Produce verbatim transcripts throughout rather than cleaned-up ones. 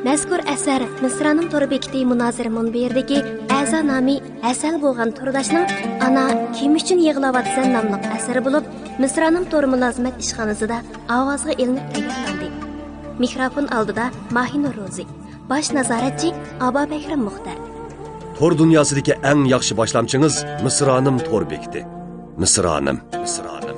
مەزكۇر ئەسەر مىسرانىم تور بېكىتى مۇنازىرە مۇنبىرىدىكى ئەزا نامى ھەسەل بولغان تورداشنىڭ ئانا، كىم ئۈچۈن يىغلاۋاتىسەن ناملىق ئەسىرى بولۇپ، مىسرانىم تور مۇلازىمەت ئىشخانىسىدا ئاۋازغا ئېلىنىپ تەييارلاندى. مىكروفون ئالدىدا ماھىنۇر روزى، باش نازارەتچى ئابابەكرەم مۇختەر. تور دۇنياسىدىكى ئەڭ ياخشى باشلامچىڭىز مىسرانىم تور بېكىتى. مىسرانىم، مىسرانىم.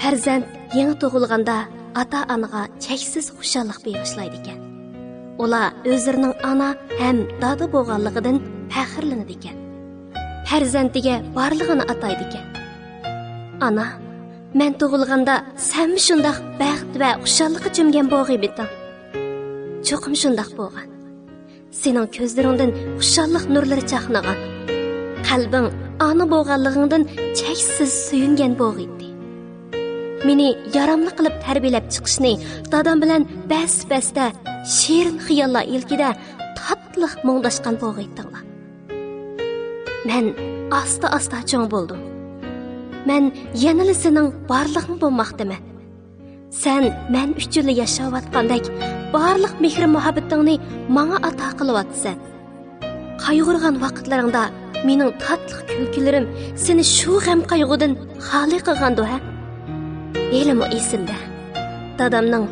پەرزەنت يېڭى تۇغۇلغاندا ئاتا-ئانىغا چەكسىز خۇشاللىق بېغىشلايدىكەن. ئۇلار ئۆزلىرىنىڭ ئانا ھەم دادا بولغانلىقىدىن پەخىرلىنىدىكەن. پەرزەنتىگە بارلىقىنى ئاتايدىكەن. ئانا، مەن تۇغۇلغاندا سەنمۇ شۇنداق بەخت ۋە خۇشاللىققا چۆمگەن بولغىيمىدىڭ؟ چوقۇم شۇنداق بولغان. سېنىڭ كۆزلىرىڭدىن خۇشاللىق نۇرلىرى چاقنىغان. قەلبىڭ ئانا بولغانلىقىڭدىن چەكسىز سۆيۈنگەن بوغىيتتى. مېنى ياراملىق قىلىپ تەربىيەلەپ چىقىشنى دادام بىلەن بەس-بەستە، شېرىن خىياللار ئىلكىدە تاتلىق مۇڭداشقان بوغىيتتىڭلار. مەن ئاستا-ئاستا چوڭ بولدۇم. مەن يەنىلا سېنىڭ بارلىقىڭ بولماقتىمەن. سەن مەن ئۈچۈنلا ياشاۋاتقاندەك بارلىق مېھرى-مۇھەببىتىڭنى ماڭا ئاتا قىلىۋاتىسەن. قايغۇرغان ۋاقىتلىرىڭدا مېنىڭ تاتلىق كۈلكىلىرىم سېنى شۇ غەم-قايغۇدىن خالىي قىلغاندۇ ھە؟ ھېلىمۇ ئېسىمدە. دادامنىڭ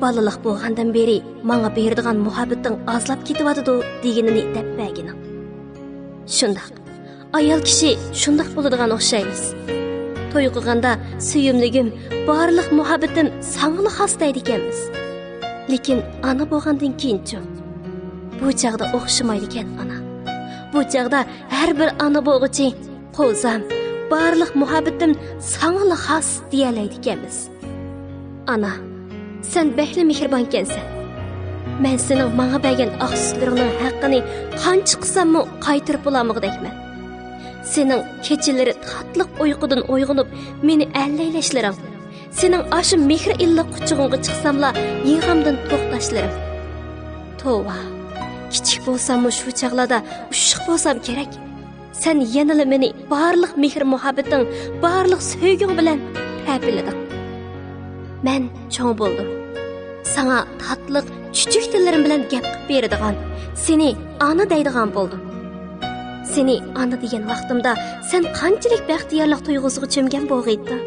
«بالىلىق بولغاندىن بېرى ماڭا بېرىدىغان مۇھەببىتىڭ ئازلاپ كېتىۋاتىدۇ» دېگىنىنى دەپ بەرگىنىڭ. شۇنداق. ئايال كىشى شۇنداق بولىدىغان ئوخشايمىز. توي قىلغاندا «سۆيۈملۈكۈم، بارلىق مۇھەببىتىم ساڭىلا خاس» دەيدىكەنمىز. لېكىن ئانا بولغاندىن كېيىنچۇ؟ بۇ چاغدا ئوخشىمايدىكەن ئانا. بۇ چاغدا ھەر بىر ئانا بولغۇچى «قوزام، بارلىق مۇھەببىتىم ساڭىلا خاس» دېيەلەيدىكەنمىز. ئانا، سەن بەكلا مېھرىبانكەنسەن. مەن سېنىڭ ماڭا بەرگەن ئاق سۈتلىرىڭنىڭ ھەققىنى قانچە قىلساممۇ قايتۇرۇپ بولالمىغۇدەكمەن. سېنىڭ كېچىلىرى تاتلىق ئۇيقۇدىن ئويغىنىپ مېنى ئەللەيلەشلىرىڭ، سېنىڭ ئاشۇ مېھرى ئىللىق قۇچىقىڭغا چىقساملا يىغامدىن توختاشلىرىڭ. توۋا، كىچىك بولساممۇ شۇ چاغلاردا ئۇششۇق بولسام كېرەك. سەن يەنىلا مېنى بارلىق مېھىر-مۇھەببىتىڭ، بارلىق سۆيگۈڭ بىلەن تەبىئىلىدىڭ. مەن چوڭ بولدۇم. ساڭا تاتلىق چۈچۈك تىللىرىم بىلەن گەپ قىلىپ بېرىدىغان، سېنى ئانا دەيدىغان بولدۇم. سېنى ئانا دېگەن ۋاقتىمدا سەن قانچىلىك بەختىيارلىق تۇيغۇسىغا چۆمگەن بولغىيتتىڭ.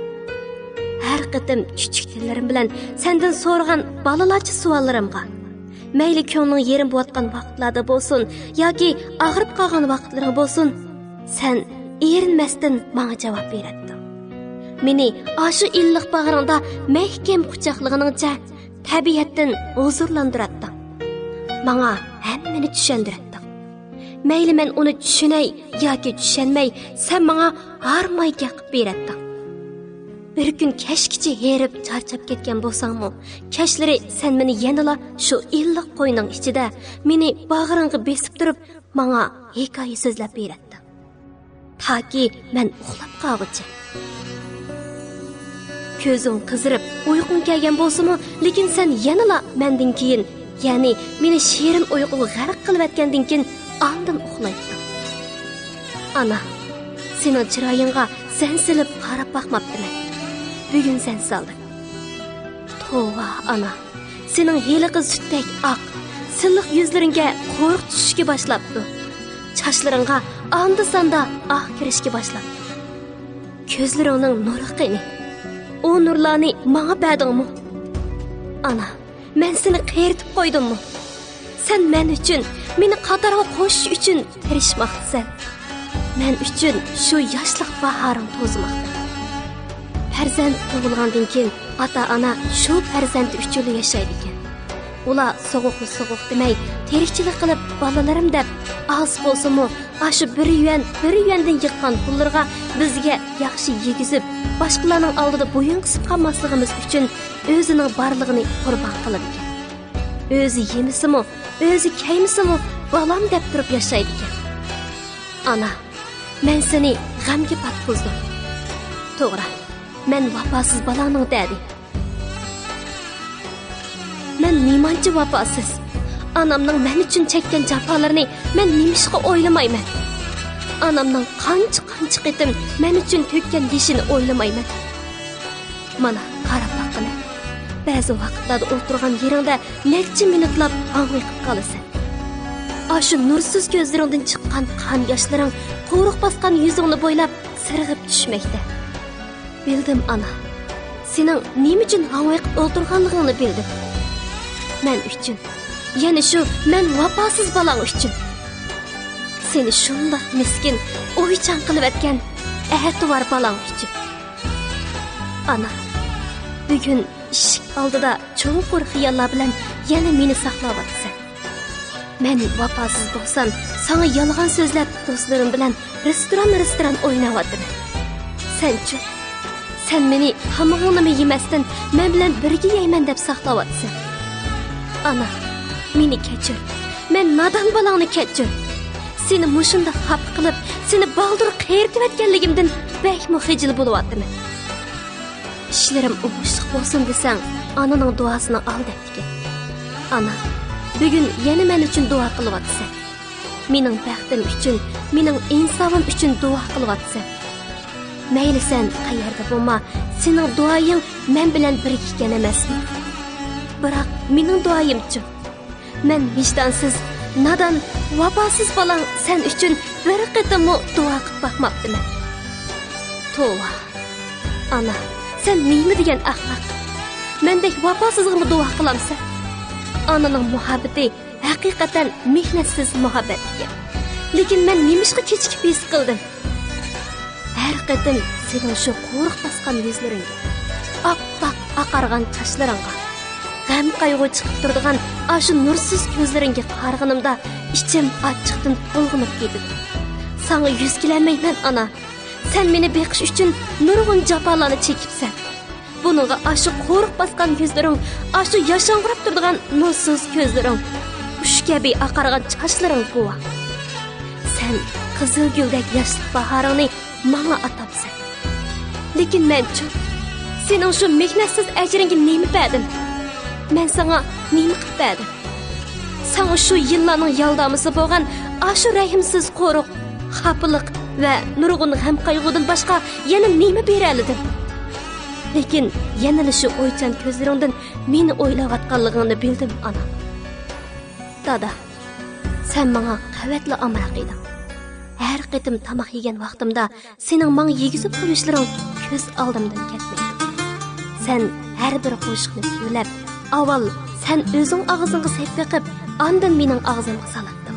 ھەر قېتىم چۈچۈك تىللىرىم بىلەن سەندىن سورىغان بالىلارچە سوئاللىرىمغا، مەيلى كۆڭلۈڭ يېرىم بولۇۋاتقان ۋاقىتلاردا بولسۇن ياكى ئاغرىپ قالغان ۋاقىتلىرىڭ بولسۇن، سەن ئېرىنمەستىن ماڭا جاۋاب بېرەتتىڭ. مېنى ئاشۇ ئىللىق باغرىڭدا مەھكەم قۇچاقلىغىنىڭچە تەبىئەتتىن ھۇزۇرلاندۇراتتىڭ. ماڭا ھەممىنى چۈشەندۈرەتتىڭ. مەيلى مەن ئۇنى چۈشىنەي ياكى چۈشەنمەي، سەن ماڭا ھارماي گەپ قىلىپ بېرەتتىڭ. بىر كۈن كەچكىچە ھېرىپ چارچاپ كەتكەن بولساڭمۇ، كەچلىرى سەن مېنى يەنىلا شۇ ئىللىق قوينۇڭ ئىچىدە مېنى باغرىڭغا بېسىپ تۇرۇپ، ماڭا ھېكايە سۆزلەپ بېرەتتىڭ. تاكى مەن ئۇخلاپ قالغۇچە. كۆزۈڭ قىزىرىپ، ئۇيقۇڭ كەلگەن بولسىمۇ، لېكىن سەن يەنىلا مەندىن كېيىن، يەنى مېنى شېرىن ئۇيقۇغا غەرق قىلىۋەتكەندىن كېيىن ئاندىن ئۇخلايتتىڭ. ئانا، سېنىڭ چىرايىڭغا زەن سېلىپ قاراپ باقماپتىمەن. بۈگۈن زەن سالدىم. توۋا، ئانا، سېنىڭ ھېلىقى سۈتتەك ئاق، سىلىق يۈزلىرىڭگە قورۇق چۈشۈشكە باشلاپتۇ. چاچلىرىڭغا ئاندا-ساندا ئاق كىرىشكە باشلاپتۇ. كۆزلىرىڭنىڭ نۇرى قېنى؟ ئۇ نۇرلارنى ماڭا بەردىڭمۇ؟ ئانا، مەن سېنى قېرىتىپ قويدۇممۇ؟ سەن مەن ئۈچۈن، مېنى قاتارغا قوشۇش ئۈچۈن تىرىشماقتىسەن. مەن ئۈچۈن شۇ ياشلىق باھارىڭ توزىماقتا. پەرزەنت تۇغۇلغاندىن كېيىن ئاتا-ئانا شۇ پەرزەنتى ئۈچۈنلا ياشايدىكەن. ئۇلار سوغۇقنى سوغۇق دېمەي، تىرىكچىلىك قىلىپ، بالىلىرىم دەپ، ئاز بولسىمۇ ئاشۇ بىر يۈەن، بىر يۈەندىن يىغقان پۇللىرىغا بىزگە ياخشى يېگۈزۈپ، باشقىلارنىڭ ئالدىدا بويۇن قىسىپ قالماسلىقىمىز ئۈچۈن ئۆزىنىڭ بارلىقىنى قۇربان قىلىدىكەن. ئۆزى يېمىسىمۇ، ئۆزى كەيمىسىمۇ، بالام دەپ تۇرۇپ ياشايدىكەن. ئانا، مەن سېنى غەمگە پاتقۇزدۇم. توغرا، مەن ۋاپاسىز بالاڭنىڭ دەدى. مەن نېمانچە ۋاپاسىز؟ ئانامنىڭ مەن ئۈچۈن چەككەن جاپالىرىنى مەن نېمىشقا ئويلىمايمەن؟ ئانامنىڭ قانچە-قانچە قېتىم مەن ئۈچۈن تۆككەن يېشىنى ئويلىمايمەن؟ مانا، قاراپ بەزى ۋاقىتلاردا ئولتۇرغان يېرىڭدە نەچچە مىنۇتلاپ ھاڭۋېقىپ قالىسەن. ئاشۇ نۇرسىز كۆزلىرىڭدىن چىققان قان ياشلىرىڭ قورۇق باسقان يۈزۈڭنى بويلاپ سىرغىپ چۈشمەكتە. بىلدىم، ئانا. سېنىڭ نېمە ئۈچۈن ھاڭۋېقىپ ئولتۇرغانلىقىڭنى بىلدىم. مەن ئۈچۈن. يەنە شۇ مەن ۋاپاسىز بالاڭ ئۈچۈن. سېنى شۇنداق مىسكىن، ئويچان قىلىۋەتكەن ئەتىۋار بالاڭ ئۈچۈن. ئانا، بۈگۈن ئىشىك ئالدىدا چوڭقۇر خىياللار بىلەن يەنە مېنى ساقلاۋاتىسەن. مەن ۋاپاسىز بولسام، ساڭا يالغان سۆزلەپ، دوستلىرىم بىلەن رېستوران-رېستوران ئويناۋاتىمەن. سەنچۇ؟ سەن مېنى تامىقىڭنىمۇ يېمەستىن، مەن بىلەن بىرگە يەيمەن دەپ ساقلاۋاتىسەن. ئانا، مېنى كەچۈر. مەن نادان بالاڭنى كەچۈر. سېنى مۇشۇنداق خاپا قىلىپ، سېنى بالدۇر قېرىتىۋەتكەنلىكىمدىن بەكمۇ خىجىل بولۇۋاتىمەن. ئىشلىرىم ئوڭۇشلۇق بولسۇن دېسەڭ، ئانىنىڭ دۇئاسىنى ئال دەپتىكەن. ئانا، بۈگۈن يەنە مەن ئۈچۈن دۇئا قىلىۋاتىسەن. مېنىڭ بەختىم ئۈچۈن، مېنىڭ ئىنسابىم ئۈچۈن دۇئا قىلىۋاتىسەن. مەيلى سەن قەيەردە بولما، سېنىڭ دۇئايىڭ مەن بىلەن بىرگە ئىكەن ئەمەسمۇ؟ بىراق مېنىڭ دۇئايىمچۇ؟ مەن ۋىجدانسىز، نادان، ۋاپاسىز بالاڭ سەن ئۈچۈن بىر قېتىممۇ دۇئا قىلىپ باقماپتىمەن. توۋا، ئانا، سەن نېمە دېگەن ئەخمەق! مەندەك ۋاپاسىزغىمۇ دۇئا قىلامسەن؟ ئانىنىڭ مۇھەببىتى ھەقىقەتەن مېھنەتسىز مۇھەببەت ئىكەن. لېكىن مەن نېمىشقا كېچىكىپ ھېس قىلدىم؟ ھەر قېتىم سېنىڭ شۇ قورۇق باسقان يۈزلىرىڭگە، ئاپئاق ئاقارغان چاچلىرىڭغا، غەم-قايغۇ چىقىپ تۇرىدىغان ئاشۇ نۇرسىز كۆزلىرىڭگە قارىغىنىمدا ئىچىم ئاچچىقتىن تولغىنىپ كېتىدۇ. ساڭا يۈز كېلەلمەيمەن، ئانا. سەن مېنى بېقىش ئۈچۈن نۇرغۇن جاپالارنى چېكىپسەن. بۇنىڭغا ئاشۇ قورۇق باسقان يۈزلىرىڭ، ئاشۇ ياشاڭغۇراپ تۇرىدىغان نۇرسىز كۆزلىرىڭ، ئۇچ كەبى ئاقارغان چاچلىرىڭ گۇۋاھ. سەن قىزىلگۈلدەك ياشلىق باھارىڭنى ماڭا ئاتاپسەن. لېكىن مەنچۇ؟ سېنىڭ شۇ مېھنەتسىز ئەجرىڭگە نېمە بەردىم؟ مەن ساڭا نېمە قىلىپ بەردىم؟ ساڭا شۇ يىللارنىڭ يالدامىسى بولغان ئاشۇ رەھىمسىز قورۇق، خاپىلىق ۋە نۇرغۇن غەم-قايغۇدىن باشقا يەنە نېمە بېرەلىدىم؟ لېكىن يەنىلا شۇ ئويچان كۆزلىرىڭدىن مېنى ئويلاۋاتقانلىقىڭنى بىلدىم، ئانا. دادا، سەن ماڭا قەۋەتلا ئامراق ئىدىڭ. ھەر قېتىم تاماق يېگەن ۋاقتىمدا سېنىڭ ماڭا يېگۈزۈپ قويۇشلىرىڭ كۆز ئالدىمدىن كەتمەيدۇ. سەن ھەر بىر قوشۇقنى تۈۋلەپ، ئاۋۋال سەن ئۆزۈڭ ئاغزىڭغا سەپ بېقىپ، ئاندىن مېنىڭ ئاغزىمغا سالاتتىڭ.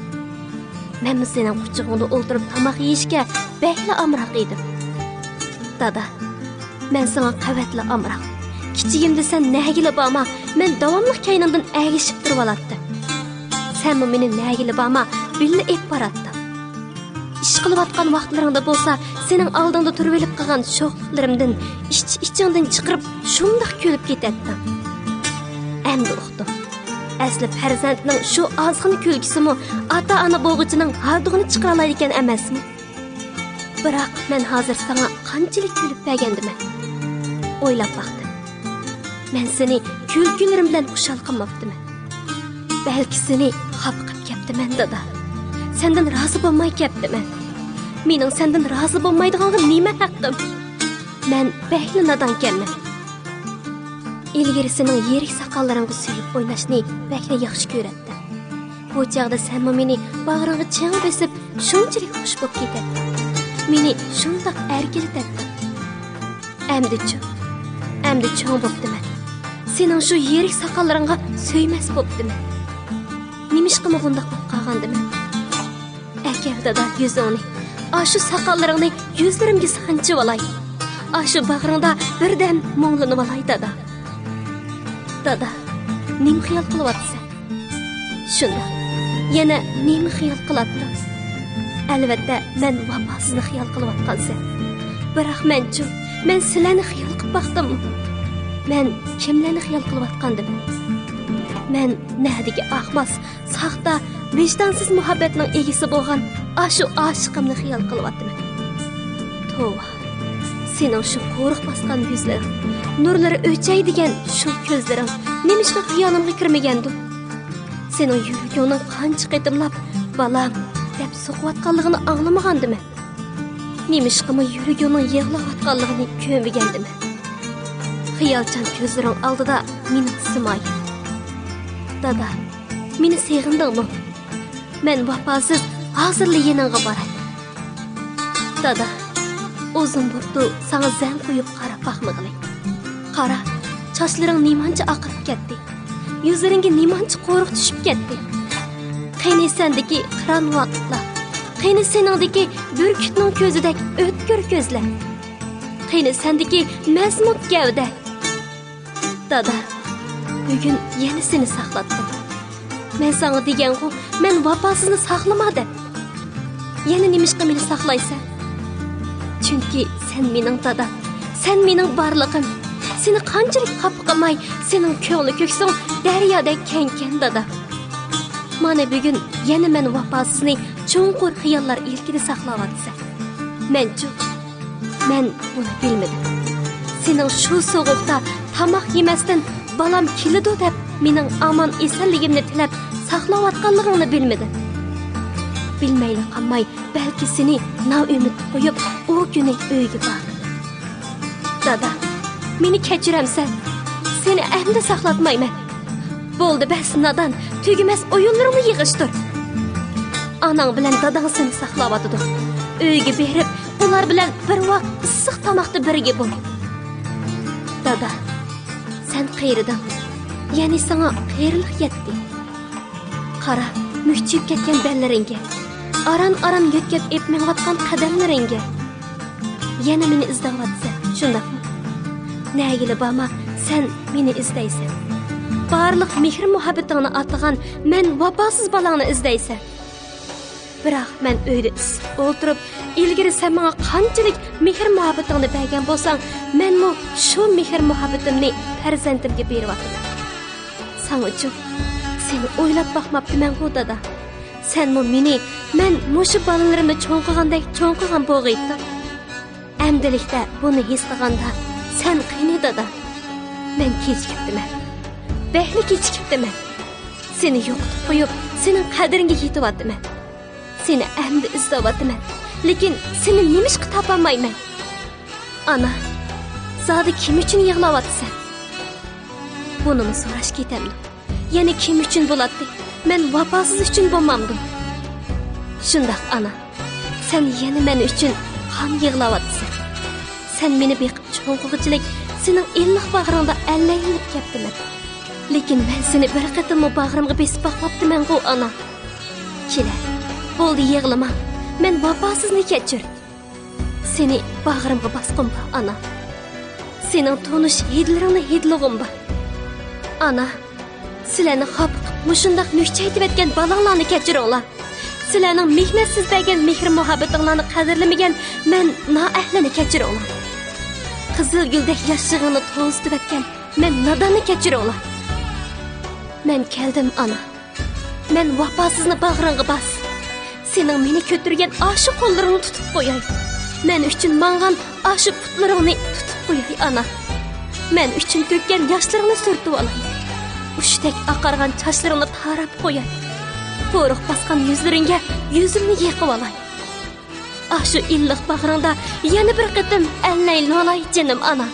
مەنمۇ سېنىڭ قۇچىقىڭدا ئولتۇرۇپ تاماق يېيىشكە بەكلا ئامراق ئىدىم. دادا، مەن ساڭا قەۋەتلا ئامراق. كىچىكىمدە سەن نەگىلا بارما، مەن داۋاملىق كەينىڭدىن ئەگىشىپ تۇرۇۋالاتتىم. سەنمۇ مېنى نەگىلا بارما، بىللە ئېلىپ باراتتىڭ. ئىش قىلىۋاتقان ۋاقىتلىرىڭدا بولسا، سېنىڭ ئالدىڭدا تۇرۇۋېلىپ قىلغان شوخلۇقلىرىمدىن ئىچ-ئىچىڭدىن چىقىرىپ، شۇنداق كۈلۈپ كېتەتتىڭ. ئەمدى ئۇقتۇم. ئەسلى پەرزەنتنىڭ شۇ ئازغىنا كۈلكىسىمۇ ئاتا-ئانا بولغۇچىنىڭ ھاردۇقىنى چىقىرالايدىكەن ئەمەسمۇ؟ بىراق مەن ھازىر ساڭا قانچىلىك كۈلۈپ بەرگەندىمەن؟ ئويلاپ باقتىم. مەن سېنى كۈلكىلىرىم بىلەن خۇشال قىلماپتىمەن. بەلكى سېنى خاپا قىلىپ كەپتىمەن، دادا. سەندىن رازى بولماي كەپتىمەن. مېنىڭ سەندىن رازى بولمايدىغانغا نېمە ھەققىم؟ مەن بەكلا نادانكەنمەن. ئىلگىرى سېنىڭ يىرىك ساقاللىرىڭغا سۆيۈپ ئويناشنى بەكلا ياخشى كۆرەتتىم. بۇ چاغدا سەنمۇ مېنى باغرىڭغا چىڭ بېسىپ، شۇنچىلىك خۇش بولۇپ كېتەتتىڭ. مېنى شۇنداق ئەركىلىتەتتىڭ. ئەمدىچۇ؟ ئەمدى چوڭ بوپتىمەن. سېنىڭ شۇ يىرىك ساقاللىرىڭغا سۆيمەس بوپتىمەن. نېمىشقىمۇ بۇنداق بولۇپ قالغاندىمەن؟ ئەكەل، دادا، يۈزۈڭنى. ئاشۇ ساقاللىرىڭنى يۈزلىرىمگە سانچىۋالاي. ئاشۇ باغرىڭدا بىردەم مۇڭلىنىۋالاي، دادا. دادا، نېمە خىيال قىلىۋاتىسەن؟ شۇنداق. يەنە نېمە خىيال قىلاتتىڭ؟ ئەلۋەتتە، مەن ۋاپاسىزنى خىيال قىلىۋاتقانسەن. بىراق مەنچۇ؟ مەن سىلەرنى خىيال قىلىپ باقتىممۇ؟ مەن كىملەرنى خىيال قىلىۋاتقاندىمەن؟ مەن نەدىكى ئاقماس، ساختا، ۋىجدانسىز مۇھەببەتنىڭ ئىگىسى بولغان ئاشۇ ئاشىقىمنى خىيال قىلىۋاتىمەن. توۋا، سېنىڭ شۇ قورۇق باسقان يۈزلىرىڭ، نۇرلىرى ئۆچەي دېگەن شۇ كۆزلىرىڭ نېمىشقا خىيالىمغا كىرمىگەندۇ؟ سېنىڭ يۈرىكىڭنىڭ قانچە قېتىملاپ «بالام» دەپ سوقۇۋاتقانلىقىنى ئاڭلىمىغاندىمەن؟ نېمىشقىمۇ يۈرىكىڭنىڭ يىغلاۋاتقانلىقىنى كۆرمىگەندىمەن؟ خىيالچان كۆزلىرىڭ ئالدىدا مېنىڭ سىمايىم. دادا، مېنى سېغىندىڭمۇ؟ مەن ۋاپاسىز ھازىرلا يېنىڭغا باراي. دادا، ئۇزۇن بوپتۇ ساڭا زەن قويۇپ قاراپ باقمىغىلى. قارا، چاچلىرىڭ نېمانچە ئاقىرىپ كەتتى. يۈزلىرىڭگە نېمانچە قورۇق چۈشۈپ كەتتى. قېنى سەندىكى قىران ۋاقىتلار؟ قېنى سېنىڭدىكى بۈركۈتنىڭ كۆزىدەك ئۆتكۈر كۆزلەر؟ قېنى سەندىكى مەزمۇت گەۋدە؟ دادا، بۈگۈن يەنە سېنى ساقلاتتىم. مەن ساڭا دېگەنغۇ، مەن ۋاپاسىزنى ساقلىما دەپ. يەنە نېمىشقا مېنى ساقلايسەن؟ چۈنكى سەن مېنىڭ دادام، سەن مېنىڭ بارلىقىم. سېنى قانچىلىك خاپا قىلماي، سېنىڭ كۆڭلى كۆكسۈڭ دەريادەك كەڭكەن دادا. مانا بۈگۈن يەنە مەن ۋاپاسىزنى چوڭقۇر خىياللار ئىلكىدە ساقلاۋاتىسەن. مەنچۇ؟ مەن بۇنى بىلمىدىم. سېنىڭ شۇ سوغۇقتا تاماق يېمەستىن بالام كېلىدۇ دەپ مېنىڭ ئامان ئېسەنلىكىمنى تىلەپ ساقلاۋاتقانلىقىڭنى بىلمىدىم. بىلمەيلا قالماي، بەلكى سېنى نائۈمىد قويۇپ، ئۇ كۈنى ئۆيگە باردىم. دادا، مېنى كەچۈرەمسەن؟ سېنى ئەمدى ساقلاتمايمەن. بولدى بەس، نادان، تۈگىمەس ئويۇنلىرىڭنى يىغىشتۇر. ئاناڭ بىلەن داداڭ سېنى ساقلاۋاتىدۇ. ئۆيگە بېرىپ، ئۇلار بىلەن بىر ۋاق ئىسسىق تاماقتا بىرگە بول. دادا، سەن قېرىدىڭ. يەنى ساڭا قېرىلىق يەتتى. قارا، مۈكچىيىپ كەتكەن بەللىرىڭگە، ئاران-ئاران يۆتكەپ ئېپ مېڭىۋاتقان قەدەملىرىڭگە. يەنە مېنى ئىزدەۋاتىسەن، شۇنداقمۇ؟ نەگىلا بارما، سەن مېنى ئىزدەيسەن. بارلىق مېھىر-مۇھەببىتىڭنى ئاتىغان مەن ۋاپاسىز بالاڭنى ئىزدەيسەن. بىراق مەن ئۆيدە ئىسسىق ئولتۇرۇپ، ئىلگىرى سەن ماڭا قانچىلىك مېھىر-مۇھەببىتىڭنى بەرگەن بولساڭ، مەنمۇ شۇ مېھىر-مۇھەببىتىمنى پەرزەنتىمگە بېرىۋاتىمەن. ساڭىچۇ، سېنى ئويلاپ باقماپتىمەنغۇ، دادا. سەنمۇ مېنى مەن مۇشۇ بالىلىرىمنى چوڭ قىلغاندەك چوڭ قىلغان بولغىيتتىڭ. ئەمدىلىكتە بۇنى ھېس قىلغاندا، سەن قېنى، دادا؟ مەن كېچىكىپتىمەن. بەكلا كېچىكىپتىمەن. سېنى يوقىتىپ قويۇپ، سېنىڭ قەدرىڭگە يېتىۋاتىمەن. سېنى ئەمدى ئىزدەۋاتىمەن. لېكىن سېنى نېمىشقا تاپالمايمەن؟ ئانا، زادى كىم ئۈچۈن يىغلاۋاتىسەن؟ بۇنىمۇ سوراش كېتەمدۇ؟ يەنە كىم ئۈچۈن بولاتتى؟ مەن ۋاپاسىز ئۈچۈن بولمامدۇ؟ شۇنداق، ئانا. سەن يەنە مەن ئۈچۈن قان يىغلاۋاتىسەن. سەن مېنى بېقىپ چوڭ قىلغۇچىلىك سېنىڭ ئىللىق باغرىڭدا ئەللەيلىنىپ كەپتىمەن. لېكىن مەن سېنى بىر قېتىممۇ باغرىمغا بېسىپ باقماپتىمەنغۇ، ئانا. كېلە، بولدى، يىغلىما. مەن ۋاپاسىزنى كەچۈر. سېنى باغرىمغا باسقۇم بار، ئانا. سېنىڭ تونۇش ھىدلىرىڭنى ھىدلىغۇم بار. ئانا، سىلەرنى خاپا قىپ، مۇشۇنداق مۈكچەيتىۋەتكەن بالاڭلارنى كەچۈرۈڭلار. سىلەرنىڭ مېھنەتسىز بەرگەن مېھىر-مۇھەببىتىڭلارنى قەدىرلىمىگەن مەن نائەھلىنى كەچۈرۈڭلار. قىزىل گۈلدەك ياشلىقىڭنى توزۇتۇۋەتكەن مەن ناداننى كەچۈرۈڭلار. مەن كەلدىم، ئانا. مەن ۋاپاسىزنى باغرىڭغا باس. سېنىڭ مېنى كۆتۈرگەن ئاشۇ قوللىرىڭنى تۇتۇپ قوياي. مەن ئۈچۈن ماڭغان ئاشۇ پۇتلىرىڭنى تۇتۇپ قوياي، ئانا. مەن ئۈچۈن تۆككەن ياشلىرىڭنى سۈرتۈۋالاي. ئۇچتەك ئاقارغان چاچلىرىڭنى تاراپ قوياي. قورۇق باسقان يۈزلىرىڭگە يۈزۈمنى يېقىۋالاي. ئاشۇ ئىللىق باغرىڭدا يەنە بىر قېتىم ئەللەيلىنىۋالاي، جېنىم ئانا.